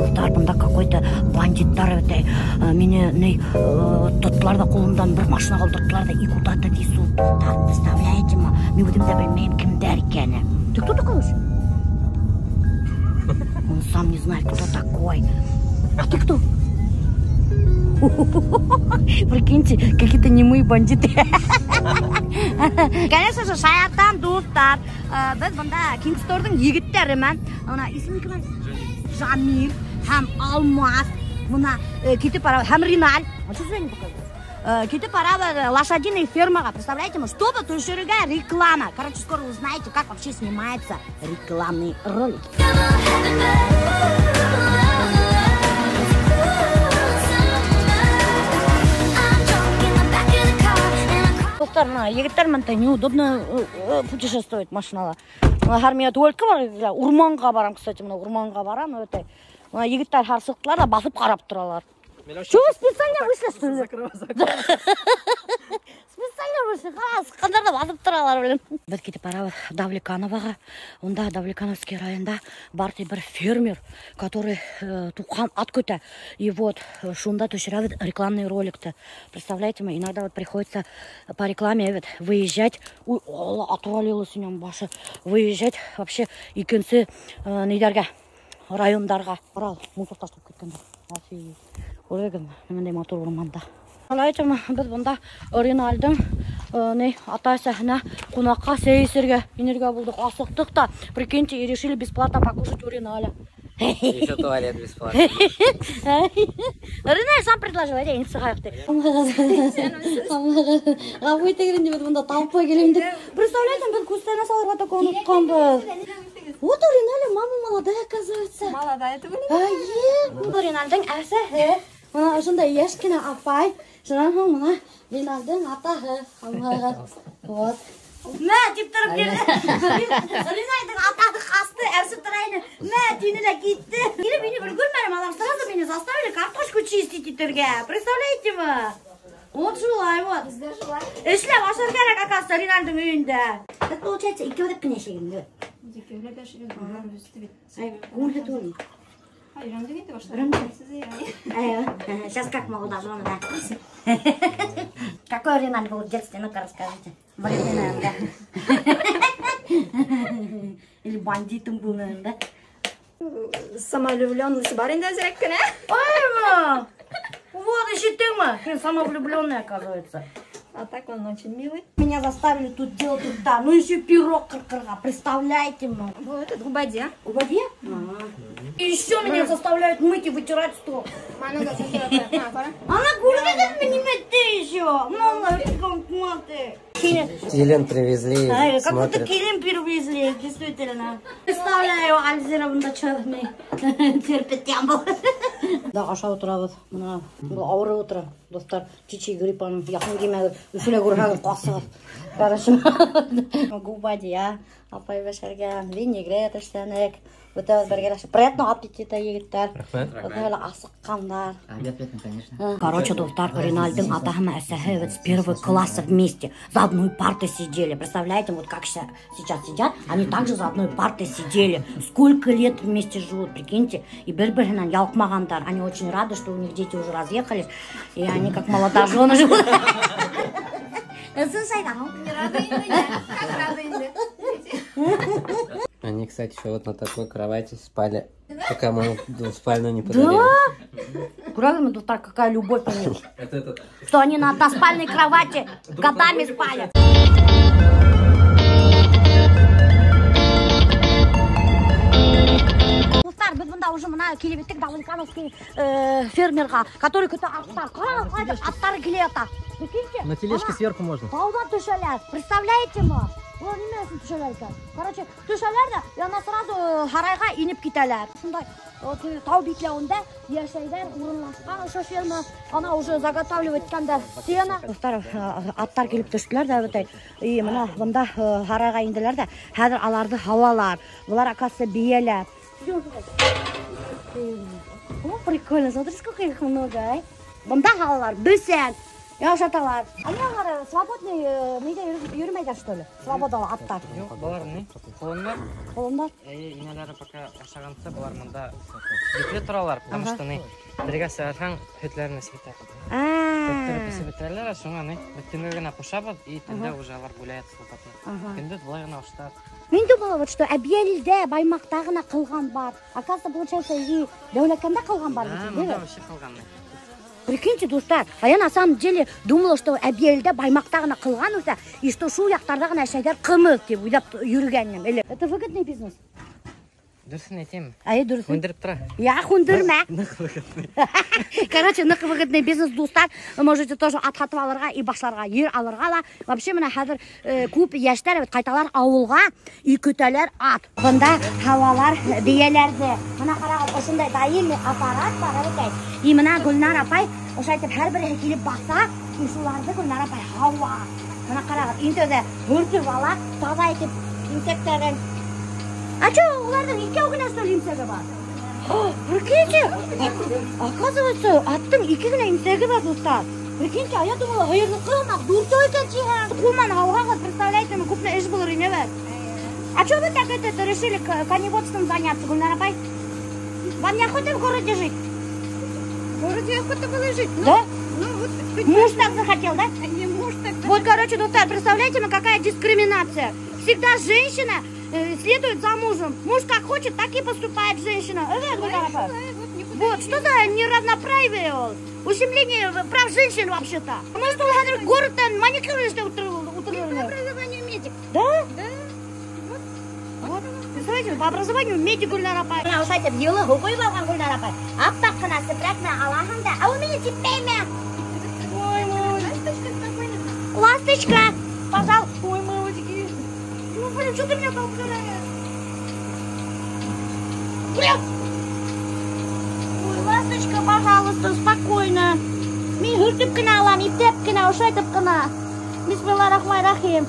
Дуҫтар, бында какой-то бандиттар бит, мине ни тоттолар ҙа ҡулымдан бер машинаға ултырттылар ҙа и куда-то везут, дуҫтар, представляете ме? Мин үҙем дә белмәйем кемдәр икәнен. Ты кто такой вообще? Он сам не знает, кто такой. А ты кто? Прикиньте, какие-то немые бандиты. Конечно же, шаяртам, дуҫтар. Беҙ бында Кингсторҙың егеттәре менән. Бына исеме кем? Жамил һәм Алмаз. Бына китеп бара һәм Риналь. А что за не показывают? Китеп бара лошадиный фермаға, представляете, чтобы төшөрөргә реклама. Короче, скоро узнаете, как вообще снимаются рекламные ролики. Дуҫтар, бына егеттәр менән неудобно путешествовать машинала. Бына һәр миңә туалетҡа бар, урманға барам, кстати, бына урманға барам, өтә. Бына егеттәр һәр сыҡтылар ҙа баҫып ҡарап торалар. Чего вы специально вышли, что ли? Специально вышли, сыҡҡандар ҙа баҫып торалар, блин. Беҙ китеп барабыҙ Давлекановаға. Унда Давлекановский районда бар ти бер фермер, который туҡһан ат көтә. И вот шунда төшөрәбеҙ рекламный роликты. Представляете, мы иногда вот приходится по рекламе вот выезжать. Ой, Алла, отвалилась у него башы. Выезжать вообще икенсе ниҙәргә, райондарға. Урал, мусор ташлап киткәндәр. Офигеть. Күрәгеҙме, ниндәй матур урманда. Алайтым, беҙ бында Риналдың ни ата-әсәһенә ҡунаҡҡа сәй эсергә инергә булдыҡ. Асыҡтыҡ та, прикиньте, и решили бесплатно покушать у Риналя. Еще туалет бесплатно. Риналь сам предложил, әйҙә, инеп сығайыҡ тип. Ғәфү итегеҙ инде, беҙ бында талпай киләм тип. Представляете, беҙ күстәнәс алырға такой онотҡанбыҙ. Вот у Риналя мама молодая, оказывается. Молодая, ты были? Эйе. Был Риналдең әсәһе. Бына ошондай йәш кенә апай. Шунан һуң бына Риналдең атаһы. Вот. Мә, тип тороп килде. Риналдең атаһы ҡасты, әрсеп тора ине. Мә, тине лә китте. Килеп инеп өлгөрмәнем, алар сразу мине заставили картошку чистить итергә. Представляете ме? Вот шулай вот. Беҙҙә шулай. Эшләп ашар кәрәк, оказывается, Риналдең өйөндә. Так получается, икәүләп кенә йәшәгән, Икәүләп йәшәгән, балалар үҫте бит. Ай, күңелһеҙ түгелме? Өйрәндек инде башлап. Өйрәндек. Сез өйрәндек. Әйе. Сейчас как молодожены, да. Какой Риналь был в детстве? Ну-ка расскажите. Вредный, наверное, да? Или бандитом был, наверное, да? Самовлюбленность бар инде әҙерәк кенә. Ой, вот еще ты, ма. Самовлюбленный, оказывается. А так он очень милый. Меня заставили тут делать тут, да. Ну еще пирог кыркырға, представляете, ну. Вот этот губадья. Губадья? И еще меня заставляют мыть и вытирать стол. Она гулгает меня мыть еще. Мама, ты. Килин привезли. Ай, как будто килин привезли, действительно. Представляю, Альзира бында черный. Терпеть был. Да, аша ултырабыҙ. Бына был ауырып ултыра, дуҫтар. Чичи грипп аның яҡын килмәгеҙ. Өфөлә күрһәгеҙ, ҡасығыҙ. Короче, губадья, апай бешергән, винегрет эшләнек. Бөтәбеҙ бергәләшеп. Приятного аппетита, егеттәр. Рәхмәт. Бөтәһе асыҡҡандар. Обед, конечно. Короче, дуҫтар, Риналдың атаһы менән әсәһе вот с первого класса вместе за одной партой сидели. Представляете, вот как сейчас сидят, они также за одной партой сидели. Сколько лет вместе живут, прикиньте. И бер-береһенән ялҡмағандар. Они очень рады, что у них дети уже разъехались, и они как молодожены живут. Слушай, да? Не рады инде, как рады инде. Они, кстати, еще вот на такой кровати спали, пока мы двуспальную не подарили. Да? Правильно, тут так какая любовь у них. Это этот. Что они на односпальной кровати годами спали. Дуҫтар, беҙ бында уже бына килеп еттек Давлекановский фермерға, который көтә аттар. Ҡара, ҡайҙа аттары килә ята. Прикиньте, На тележке ана сверху можно. Тауҙан төшәләр. Представляете ме? Улар нимә өсөн төшәләр икән? Короче, төшәләр ҙә, и ана сразу һарайға инеп китәләр. Шундай тау битләүендә йәшәйҙәр, урынлашҡан ошо ферма. Ана уже заготавливать иткәндәр сено. Дуҫтар, аттар килеп төштөләр ҙә бөтәй. И бына бында һарайға инделәр ҙә, хәҙер аларҙы һауалар. Былар, оказывается, бейәләр. О, прикольно, смотри, сколько их много, ай. Бында һауалар, бесән. Ашаталар. Они улар свободный нейҙә йөрөмәйҙәр, что ли? Свободала аттар. Юҡ, былар ни? Ҡолондар. Ҡолондар? Эйе, инәләре пока ашағансы былар мында бикле торалар, потому что ни, бергә сығарһаң, һөтләрен эсеп бөтә. Һөттәрен эсеп бөтәләр, шуңа ни, беҙ төнгә генә ҡушабыҙ, и төндә уже улар гуляет свободно. Көндөҙ былай ғына ашаталар. Мин думала, вот, что Әбйәлилдә, Баймаҡта ғына ҡылған бар. Оказывается, получается, и Дәүләкәндә ҡылған бар. Да, мында вообще ҡылған. Прикиньте, дуҫтар, а я на самом деле думала, что Әбйәлилдә, Баймаҡта ғына ҡылған үҫә, и что шул яҡтарҙа ғына эшләйҙәр ҡымыҙ тип уйлап йөрөгәнем. Элек. Это выгодный бизнес. Дөрөҫөн әйтәйем. Әй, дөрөҫөн. Һүндереп тора. Я, һүндермә. Ныҡ выгодный. Короче, ныҡ выгодный бизнес, дуҫтар. Вы можете тоже ат һатып алырға и башларға, ер алырға ла. Вообще, мына хәҙер күп йәштәр бит ҡайталар ауылға и көтәләр ат. Бында һауалар бейәләрҙе. Мына ҡарағыҙ, ошондай даими аппарат бар, әбекәй. И мына Гөлнар апай ошайтып һәр береһе килеп баҫа, и шуларҙы Гөлнар апай һауа. Мына ҡарағыҙ, инде үҙе һөртөп ала, таҙа итеп имсәктәрен. А чё, уларҙың икәү генә, что ли, имсәге бар? О, прикиньте, оказывается, аттың ике генә имсәге бар, дуҫтар. Прикиньте, а я думала, һыйырҙыҡы һымаҡ дүртәү икән тиһәң. Ҡул менән һауһағыҙ, представляете, күпме эш булыр ине бит. А чё вы так это решили коневодством заняться, Гөлнар апай? Вам неохота в городе жить? В городе охота было жить. Ну, да? Ну, вот, муж так захотел, да? Не муж так захотел. Вот, короче, дуҫтар, представляете, какая дискриминация. Всегда женщина следует за мужем. Муж как хочет, так и поступает женщина. Вот, что за неравноправие? Ущемление прав женщин вообще-то. Может, он город там маникюр По образованию медик. Да? Да. Вот. Представляете, по образованию медик Гөлнар апай. Мына ошайтып йылы һыу ҡойоп алған Гөлнар апай. Аппаҡ ҡына сепрәк менән алаһың да, ә ул мине типмәйме? Ой, ой. Ласточка спокойно. Ласточка, пожалуйста. Ой, мамочки. Ну, блин, что ты меня толкаешь? Блин! Ой, ласточка, пожалуйста, спокойно. Мин һөртөп кенә алам, ипләп кенә, ошайтып ҡына. Бисмиллахиррахманиррахим.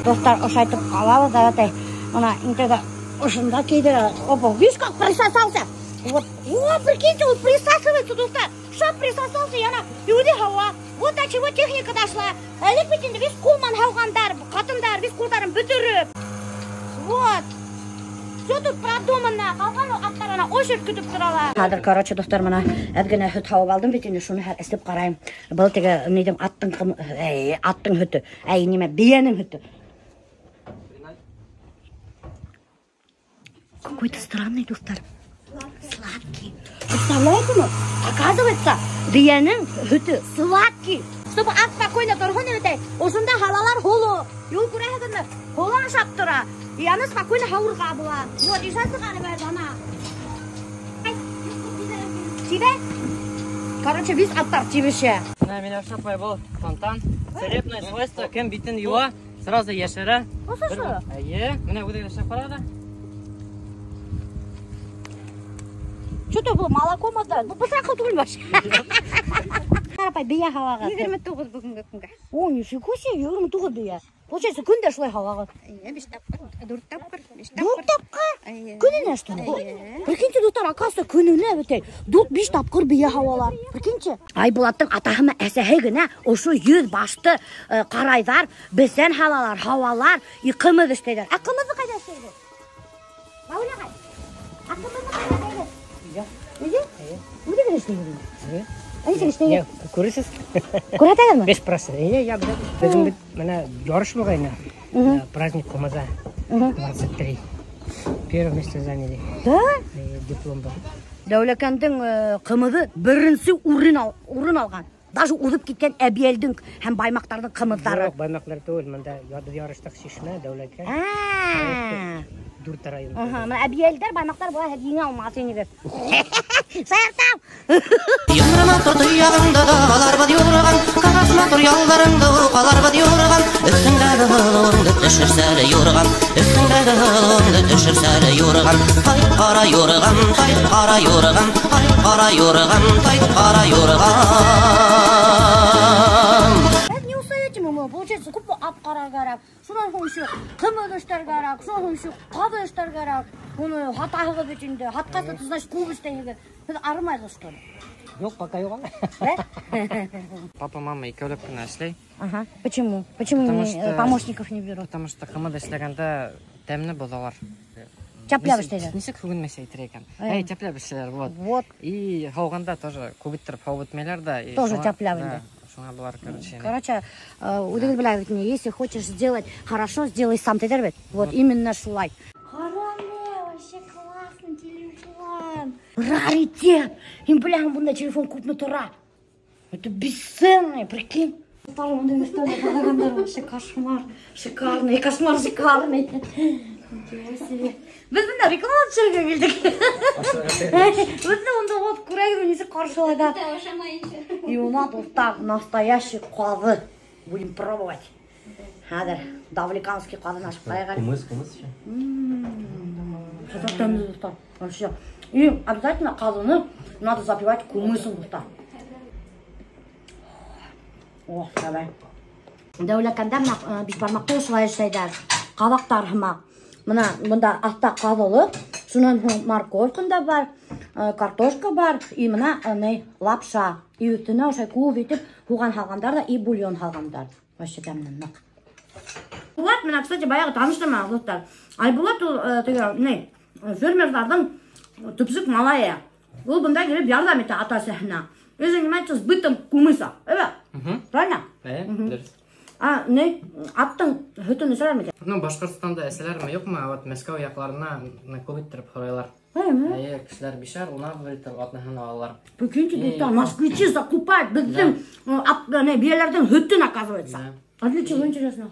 Дуҫтар, ошайтып алабыҙ, давайте. Мына интеге ошонда кейҙерә. Опа, видишь, как присосался? Вот, о, прикиньте, он присасывается, дуҫтар. Шап присосался, и она, и үҙе һауа. Вот до чего техника дошла. Элек бит инде весь ҡул менән һауғандар, ҡатындар, весь ҡулдарын бөтөрөп. Вот. Все тут продумано. Ҡалған аттар ана очередь көтөп торалар. Хәҙер, короче, дуҫтар, мына әҙ генә һөт һауып алдым бит инде, шуны хәҙер эсеп ҡарайым. Был теге нейҙең аттың һөтө. Әй, нимә, бейәнең һөтө. Какой-то странный, дуҫтар. Сладкий. Представляете, ну? Оказывается, бейәнең һөтө сладкий. Чтобы ат спокойно торһон әбекәй, ошонда һалалар һоло. Юл күрәһегеҙме? Һоло ашап тора. И аны спокойно һауырға була. Вот, ижа сығарып әле ана. Тибә? Короче, весь аттар тибешә. Мына Миләүшә апай, был фонтан. Целебное свойство, кем битен юа, сразу йәшәрә. Ошо? Эйе, мына үҙегеҙ эшләп ҡарағыҙ. Что-то было молоко мазда. Ну, бысраҡ түгел вообще. Апай, бейә һауағыҙ. 29 бөгөнгө көнгә. О, нифига себе, 29 бейә. Получается, көн дә шулай һауағыҙ. Эйе, 5 тапҡыр, 4 тапҡыр, 5 тапҡыр. 4 тапҡыр? Эйе. Көнөнә что ли? Прикиньте, дуҫтар, оказывается, көнөнә бөтәй. 4-5 тапҡыр бейә һауалар. Прикиньте. Айбулаттың атаһы менән әсәһе генә ошо 100 башты ҡарайҙар, бесән һалалар, һауалар, и ҡымыҙ эшләйҙәр. Ә ҡымыҙҙы ҡайҙа эшләйҙәр? Мәүлә ағай, ә ҡымыҙҙы ҡайҙа эшләйҙәр? Өйҙә? Өйҙә генә эшләйҙәр. Ә нисек эшләйҙәр? Күрәһегеҙ? Күрһәтәгеҙме? 5%. Эйе, я беләм. Беҙҙең бит мына ярыш булғайны. Праздник Кумаза. 23. Первое место заняли. Да? Диплом бар. Дәүләкәндең ҡымыҙы беренсе урын алған. Даже уҙып киткән Әбйәлилдең һәм Баймаҡтарҙың ҡымыҙҙары. Юҡ, Баймаҡтар түгел, мында беҙ ярыштыҡ Шишмә, Дәүләкән. Дүрт район. Мына Әбйәлилдәр, Баймаҡтар былай еңә алмаҫ инегеҙ. Шаяртам. Йомро матур тояғыңды да аларбыҙ юрған, ҡағас матур ялдарыңды уҡаларбыҙ юрған, өҫтөңдәге һылыуыңды төшөрсәле юрған, өҫтөңдәге һылыуыңды төшөрсәле юрған, тай ҡара юрған, тай ҡара юрған, тай ҡара юрған, тай ҡара юрған. Не устаете мы Получается, күпме ат ҡарар кәрәк, шунан һуң еще ҡымыҙ эшләр кәрәк, шунан һуң еще ҡаҙы эшләр кәрәк. Уны һатаһығыҙ бит инде. Һатҡас, это значит күп эшләйһегеҙ. Һеҙ арымайһығыҙ, что ли? Юҡ, пока юҡ әле. Папа, мама икәүләп кенә эшләй. Ага. Почему? Почему помощников не берут? Потому что ҡымыҙ эшләгәндә тәмне боҙалар. Тәпләп эшләйҙәр. Нисек һүгенмәсә әйтер икән? Әй, тәпләп эшләйҙәр, вот. Вот. И һауғанда тоже күп иттереп һауып бөтмәйҙәр ҙә. Тоже тәпләп инде. Шуңа былар, короче. Короче, үҙегеҙ беләгеҙ бит, если хочешь сделать хорошо, сделай сам, тиҙәр бит. Вот именно шулай. Ҡараны, вообще классный телефон. Раритет. Им беләһең, бындай телефон күпме тора. Это бесценный, прикинь. Вообще кошмар, шикарный, кошмар шикарный. Ничего себе. Беҙ бында реклама төшөрөргә килдек. Беҙҙе унда вот күрәгеҙ нисек ҡаршылайҙар. И у нас дуҫтар настоящий ҡаҙы. Будем пробовать. Хәҙер давлеканский ҡаҙын асып ҡарайыҡ әле. Ҡумыҙ, ҡумыҙ еще. Что тәмле, дуҫтар. Вообще. И обязательно ҡаҙыны надо запивать кумысом, дуҫтар. О, давай. Дәүләкәндә бына бишбармаҡты ошолай эшләйҙәр. Ҡаҙаҡтар һымаҡ. Бына бында аҫта ҡаҙылыҡ, шунан һуң морковка да бар, картошка бар, и бына ни лапша. И өҫтөнә ошолай күп итеп һуған һалғандар ҙа и бульон һалғандар. Вообще тәмле ныҡ. Булат менән, кстати, баяғы таныштым, дуҫтар. Айбулат ул теге ни фермерҙарҙың төпсөк малайы. Ул бында килеп ярҙам итә ата-әсәһенә. И занимается сбытом кумыса. Эйе? Правильно? Эйе, дөрөҫ. А, ни, аттың һөтөн эсәләрме икән? Ну, Башҡортостанда эсәләрме, юҡмы, а вот Мәскәү яҡларына күп иттереп һорайлар. Эйе, кешеләр бишәр, унар литр атнаһын алалар. Прикиньте, дуҫтар, москвичи закупают беҙҙең бейәләрҙең һөтөн, оказывается. А для чего, интересно?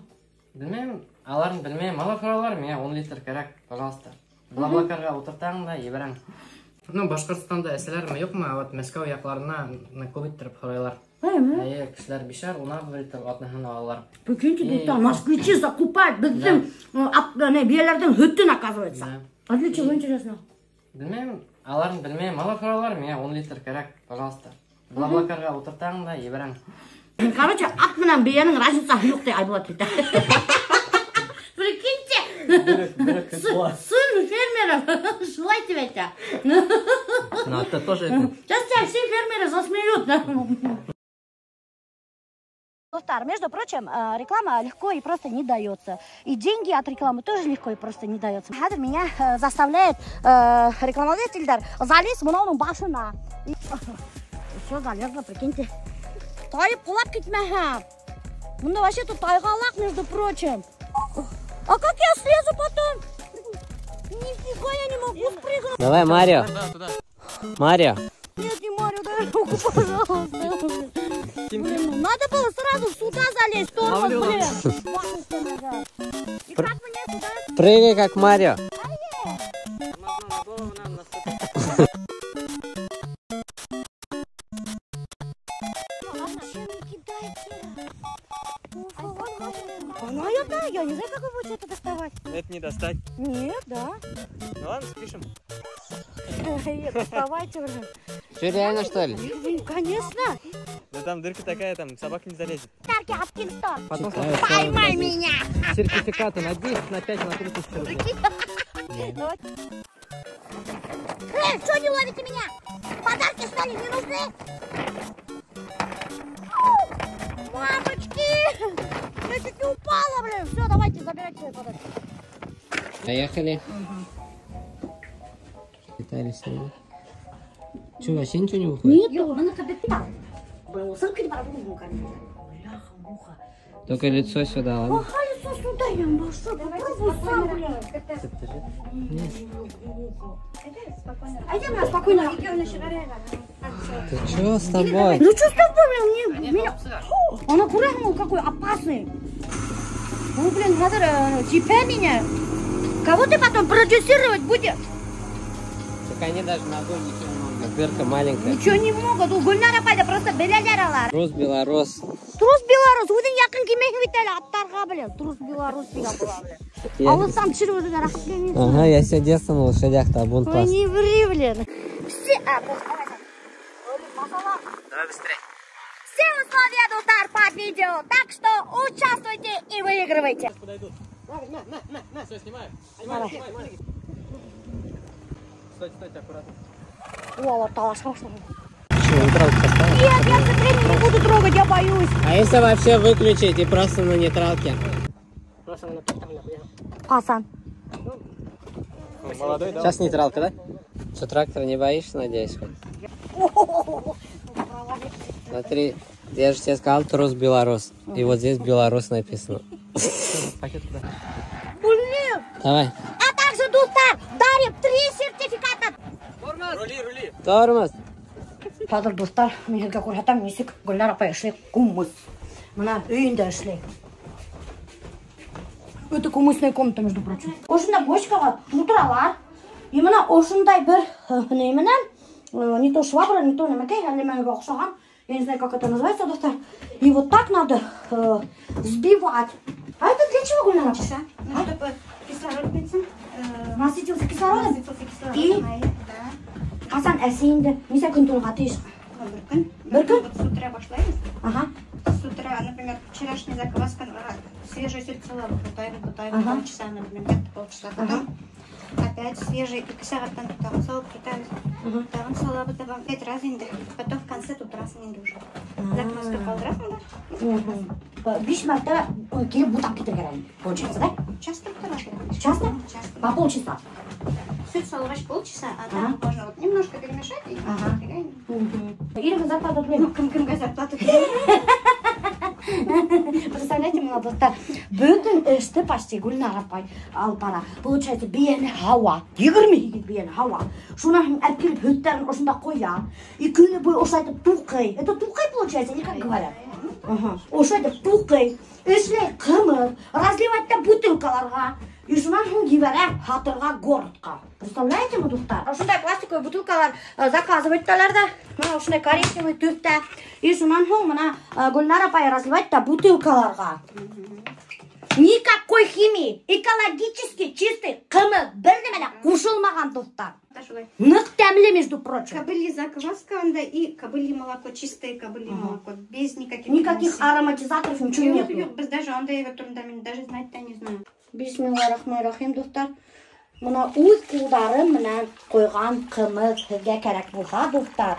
Белмәйем, аларын белмәйем. Алар һоралар, миңә 10 литр кәрәк, пожалуйста. Блаблакарға ултыртаң да ебәрәң. Ну, Башҡортостанда эсәләрме, юҡмы, а вот Мәскәү яҡларына күп иттереп һорайлар. Эйе, кешеләр бишәр, унар литр атнаһын алалар. Прикиньте, дуҫтар, москвичи закупают беҙҙең бейәләрҙең һөтөн, оказывается. А для чего, интересно? Белмәйем, аларын белмәйем. Алар һоралар, миңә 10 литр кәрәк, пожалуйста. Блаблакарға ултыртаң да ебәрәң. Короче, ат менән бейәнең разницаһы юҡ ти Айбулат әйтә. Прикиньте, сын фермеров шулай тип әйтә. Ну, это тоже это. Сейчас тебя все фермеры засмеют. Дуҫтар, между прочим, реклама легко и просто не дается. И деньги от рекламы тоже легко и просто не дается. Хәҙер меня заставляет рекламодателдәр залезть бына уның башына. Все залезла, прикиньте. Тайып ҡолап китмәһә. Бында вообще тут тайғалаҡ, между прочим. А как я слезу потом? Нифига я не могу спрыгнуть. Давай, Марио. Марио. Нет, не Марио, дай руку, пожалуйста. Блин, надо было сразу сюда залезть, тормоз, блин. И как мне сюда? Прыгай, как Марио. Я не знаю, как вы будете это доставать. Это не достать. Нет, да. Ну ладно, спишем. Нет, доставайте уже. Что, реально, что ли? Конечно. Да там дырка такая, там собака не залезет. Тарки от Кингстон. Потом поймай меня. Сертификаты на 10, на 5, на 3 тысячи рублей. Эй, что не ловите меня? Подарки, что ли, не нужны? Мамочки! Я чуть не упала, блин. Все, давайте, забирайте свои подарки. Поехали. Виталий, смотри. Че, вообще ничего не выходит? Нет, Только лицо сюда, ладно? Ага, лицо сюда, я машу. Попробуй сам, блин. Айда, спокойно. Ты чё с тобой? Ну что с тобой, блин? Меня... Он аккуратный, какой опасный. Ну, блин, надо типа меня. Кого ты потом продюсировать будешь? Так они даже ногой ничего не могут. Дырка маленькая. Ничего не могут. У Гульнара пайда просто беләләр алар. Трус белорус. Трус белорус. Үҙең яҡын килмәйһең бит әле аттарға, блин. Трус белорус тигән була, блин. Алыҫтан төшөрөп үҙеңә рәхәтләнәсең. Ага, я все детство на лошадях табун Ой, пас. не ври, блин. Все, а, давай, Давай быстрее. Всем условия, дуҫтар, под видео. Так что участвуйте и выигрывайте. Подойдут. На. Все, снимаем. Давай. Снимай. Стойте, стойте, аккуратно. О, вот талаша башланы. Что, нейтралку поставил? Нет, я сцепление не буду трогать, я боюсь. А если вообще выключить и просто на нейтралке? Просто на там нахуя. Ҡасан. Молодой, да? Сейчас нейтралка, да? Что, трактор не боишься, надеюсь, хоть? Смотри, я же тебе сказал трус белорус. И вот здесь белорус написано. Пакет куда? Блин! Давай. А также, дуҫтар, дарим 3 сертификата. Рули, рули. Тормоз. Хәҙер, дуҫтар, мин һеҙгә күрһәтәм, нисек Гөлнар апай эшләй ҡымыҙ. Бына өйөндә эшләй. Это кумысная комната, между прочим. Ошондай бочкаға тултыралар. И бына ошондай бер ни менән, не то швабра, не то нәмәкәй, әллә нәмәгә оҡшаған. Я не знаю, как это называется, дуҫтар. И вот так надо взбивать. А это для чего, Гульнара? Полчаса. Ну, чтобы кислород бөтһөн. Насытился кислородом? Насытился кислородом. И? Да. Ҡасан әсей инде? Нисә көн тулға тейеш? Бер көн. Бер көн? Вот с утра башлайбыҙ. Ага. С утра, например, вчерашняя закваска, свежий һөт һалабыҙ, бутайбыҙ, бутайбыҙ, Ага. полчаса, например, где-то полчаса. Потом опять свежий, ике сәғәттән тағын һалып китәбеҙ. Ага. Тағын һалабыҙ, тағын пять раз инде. Потом в конце тутыраһың инде уже. Закваска ҡалдыраһың да. Биш мәртәбә килеп бутап китергә кәрәк, получается, да? Часто тутыра. Часто? Часто. По полчаса. Һөт һалғас полчаса, а Ага. там можно вот немножко перемешать и Ага. Ирегеҙ зарплата түләй. Ну, кем кемгә зарплата түләй. Представляете, бына дуҫтар, бөтөн эште почти Гөлнар апай алып бара. Получается, бейәне һауа, 28 бейәне һауа. Шунан һуң алып килеп һөттәрен ошонда ҡоя. И көнө буйы ошайтып туҡый. Это туҡый получается, или как говорят? Ага. Ошайтып туҡый, эшләй ҡымыҙ, разливать итә бутылкаларға. И шунан һуң ебәрә һатырға городҡа. Представляете, мы, дуҫтар? Ошондай пластиковый бутылкалар заказывать итәләр ҙә. Бына ошондай коричневый төҫтә. И шунан һуң бына Гөлнар апай разливать итә бутылкаларға. Никакой химии, экологически чистый ҡымыҙ, бер нәмә лә ҡушылмаған, дуҫтар. Шулай. Ныҡ тәмле, между прочим. Кобылье закваска унда и кобылье молоко, чистое кобылье молоко, без никаких Никаких примесей. ароматизаторов, ничего Юҡ, нету. юҡ, беҙ даже ундай әйбер турында мин даже знать та не знаю. Бисмиллахиррахманиррахим, дуҫтар. Бына үҙ ҡулдарым менән ҡойған ҡымыҙ һеҙгә кәрәк булһа, дуҫтар,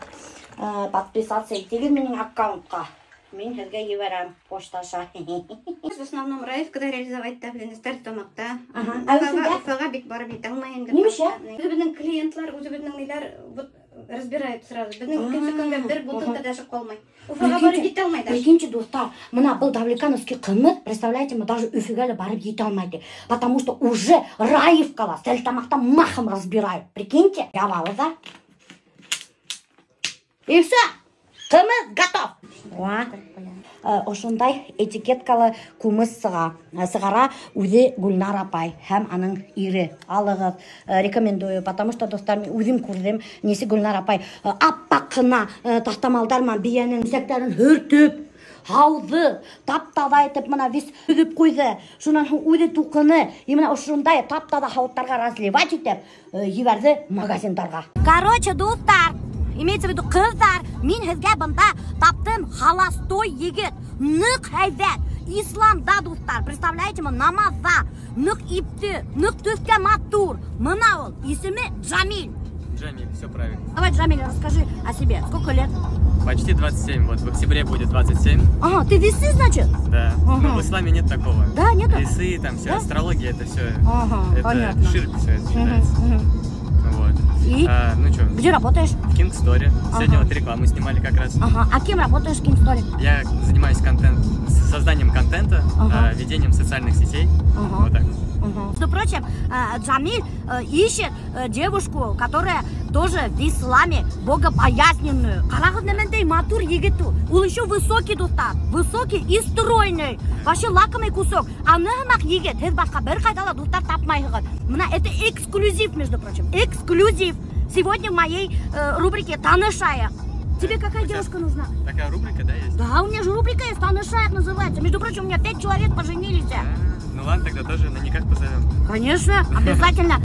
подписаться итегеҙ минең аккаунтҡа. Мин һеҙгә ебәрәм почта аша. В основном Раевкада реализовать итә, Стәрлетамаҡта. Ага. Ә Өфөгә? Өфөгә бик барып етә алмай инде. Нимәшә? Үҙебеҙҙең клиентлар, үҙебеҙҙең ниләр вот разбирают сразу. Беҙҙең икенсе көнгә бер бутылка даже ҡалмай. Өфөгә барып етә алмай даже. Прикиньте, дуҫтар, бына был Давлекановский ҡымыҙ, представляете, мы даже Өфөгә лә барып етә алмай. Потому что уже Раевкала, Стәрлетамаҡта махом разбирают. Прикиньте, ябабыҙ да. И все, ҡымыҙ готов. Ошондай этикеткалы ҡымыҙ сыға. Сығара үҙе Гөлнар апай һәм аның ире. Алығыҙ, рекомендую, потому что, дуҫтар, мин үҙем күрҙем, нисек Гөлнар апай аппаҡ ҡына таҫтамалдар менән бейәнең эсәктәрен һөртөп, һауҙы, тап-таҙа итеп бына весь өҙөп ҡуйҙы. Шунан һуң үҙе туҡыны, и бына ошондай тап-таҙа һауыттарға разливать итеп ебәрҙе магазиндарға. Короче, дуҫтар, имеется в виду ҡыҙҙар, мин һеҙгә бында таптым холостой егет. Ныҡ һәйбәт, исламда, дуҫтар, представляете мы, намаҙҙа, ныҡ ипле, ныҡ төҫкә матур. Бына ул, исеме Джамиль. Джамиль, все правильно. Давай, Джамиль, расскажи о себе. Сколько лет? Почти 27, вот в октябре будет 27. Ага, ты весы, значит? Да. Ага. Но в исламе нет такого. Да, нету? Весы, там все, Да? астрология, это все. Ага, это понятно. ширк, все это считается. Вот. И? А, ну что? Где работаешь? В King Story. Сегодня вот рекламу снимали как раз. Ага. А кем работаешь в King Story? Я занимаюсь созданием контента, Ага. ведением социальных сетей. Ага. Вот так. Ага. Между прочим, Джамиль ищет девушку, которая тоже в исламе, богобоязненную. Ҡарағыҙ ниндәй матур егет ул. Ул еще высокий, дуҫтар. Высокий и стройный. Вообще лакомый кусок. Аны һымаҡ егет, һеҙ башҡа бер ҡайҙа ла, дуҫтар, тапмайһығыҙ. Бына это эксклюзив, между прочим. Эксклюзив. Сегодня в моей рубрике «Танышайыҡ». Тебе какая У тебя девушка нужна? Такая рубрика, да, есть? Да, у меня же рубрика есть, «Танышайыҡ» называется. Между прочим, у меня 5 человек поженились. А, ну ладно, тогда тоже на никах позовем. Конечно, обязательно.